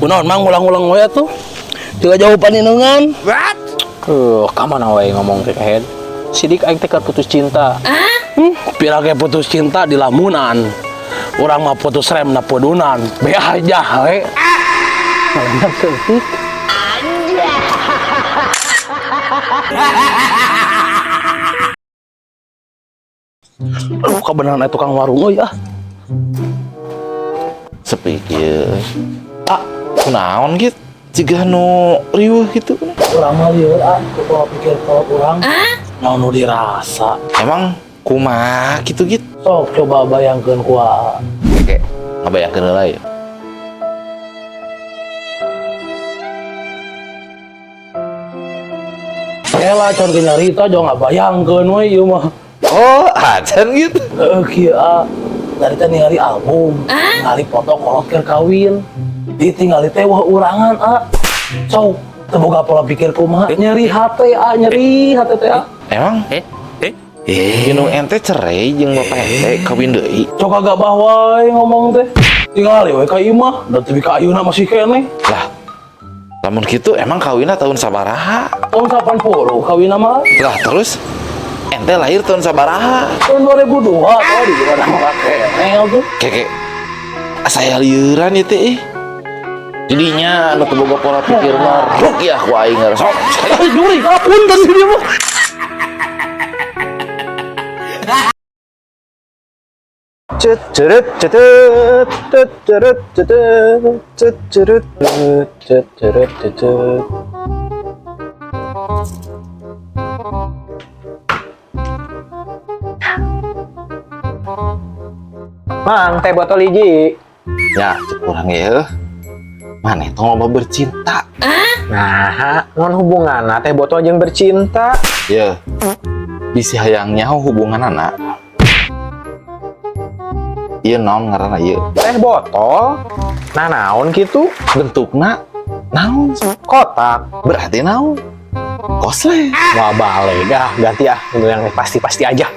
Kunaon Mang ngulang-ngulang we atuh. Tiga jauh paninengan. What? Ka mana wae ngomong teh kehed. Sidik aing teh keur putus cinta. Pira ge putus cinta di lamunan. Urang mah putus rem na pudunan. Be aja we. Malenggang seutik. Aduh, kebenaran aya tukang warung euy ah. Sepi kieu. Ah, kunaon gitu? Jiga nu riweuh gitu. Urang mah lieur ah, ku pola pikir kolot urang. Naon nu dirasa. Emang kumaha gitu gitu? Sok coba bayangkeun ku aa. Oke, ngabayangkeun heula ya. Elah can ge nyarita jauh ngabayangkeun we ieu mah. Oh, acan gitu. Heeh kieu ah. Nyarita ningali album, ningali foto kolot keur kawin. Ditinggali teh wah urangan ah. Sok teu boga pola pikir kumaha. Nyeri hate ah, nyeri hate teh ah. Emang? Indung ente cerai jeung bapak ente kawin deui. Sok agak wae ngomong teh. Tingali we ka imah, da teu ka ayeuna masih keneh. Lah, lamun kitu emang kawinna tahun sabaraha? Tahun 80 kawin mah. Lah terus ente lahir tahun sabaraha? Tahun 2002 tadi juga ada mah keneh tuh. Keke, saya lieuran ieu teh ih. Jadinya anu teu boga pola pikir mah rukyah ku aing sok. Eh, juri, punten dia mah. Cet cet cet cet cet cet cet cet cet. Mang, teh botol hiji. Ya, cek urang ya. Maneh tong loba bercinta. Nah, non hubunganna teh botol jeung bercinta. Ya. Bisi hayang nyaho hubunganana. Ieu naon ngaranna ieu? Teh botol. Nah, naon kitu? Bentukna naon? Kotak. Berarti naon? Kosle. Wah, balik ah, ganti ah, yang pasti-pasti aja.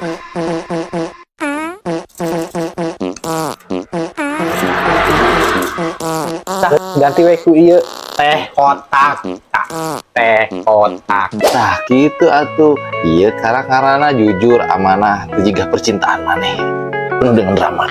Tah, ganti we ku ieu teh kotak. Tah, teh kotak. Tah kitu atuh. Ieu karena jujur amanah teu jiga percintaan maneh. Penuh dengan drama.